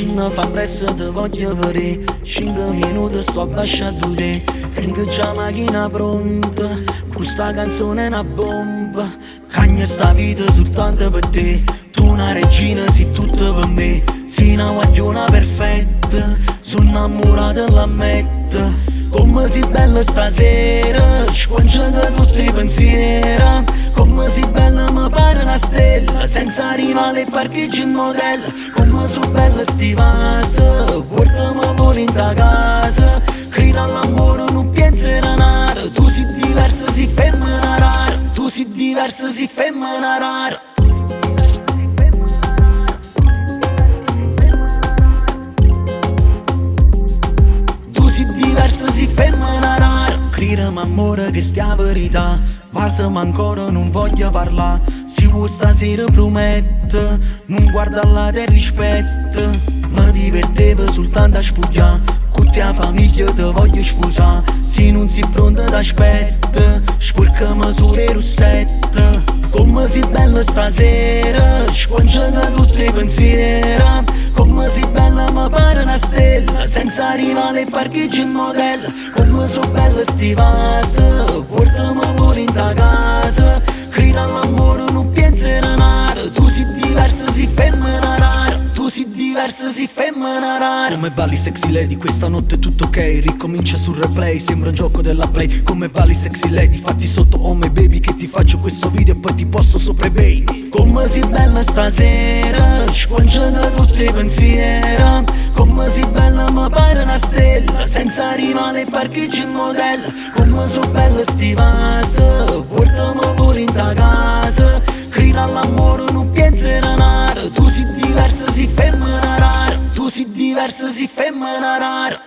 Scinna fa presto, te voglio vedere. 5 minuti sto abbascio a te. Tengo già macchina pronta. Questa canzone è una bomba. Cagna sta vita soltanto per te. Tu una regina, sei tutto per me. Sei una guagliona perfetta. Sono innamorato, l'ammetto. Come sei bella stasera, squanciate tutti i pensieri. Come sei bella mi pare una stella, senza rivale parcheggi in modello. Come sono bella sti vase, portami pure in ta casa. Crida all'amore, non pensi denaro. Tu sei diversa, sei femmina rara. Tu sei diversa, sei femmina rara. Tu sei diversa, sei femmina rara. Credimi amore che stia verità. Ma ancora non voglio parlare. Se vuoi stasera prometto, non guarda la te rispetto. Mi divertevo soltanto a spugliare. Con tua famiglia te voglio sposare. Se non sei pronta t'aspetto. Sporcami sulle rossette. Come sei bella stasera, squanciate tutti i pensieri. Come sei bella mi pare una stella, senza rivale parcheggi in modello. Come sono bella sti vase, portami pure in ta casa. Crida all'amore, non pensi denaro. Tu sei diversa, sei femmina rara. Tu sei diversa, sei femmina rara. Come balli sexy lady, questa notte è tutto ok. Ricomincia sul replay, sembra un gioco della play. Come balli sexy lady, fatti sotto oh my baby. Che ti faccio questo video e poi ti posto sopra eBay. Come sei bella stasera, squanciate tutti i pensieri. Come sei bella mi pare una stella, senza rivale parcheggi in modello. Come sono bella sti vase, portami pure in ta casa. Crida all'amore, non pensi denaro. Tu sei diversa, sei femmina rara. Tu sei diversa, sei femmina rara.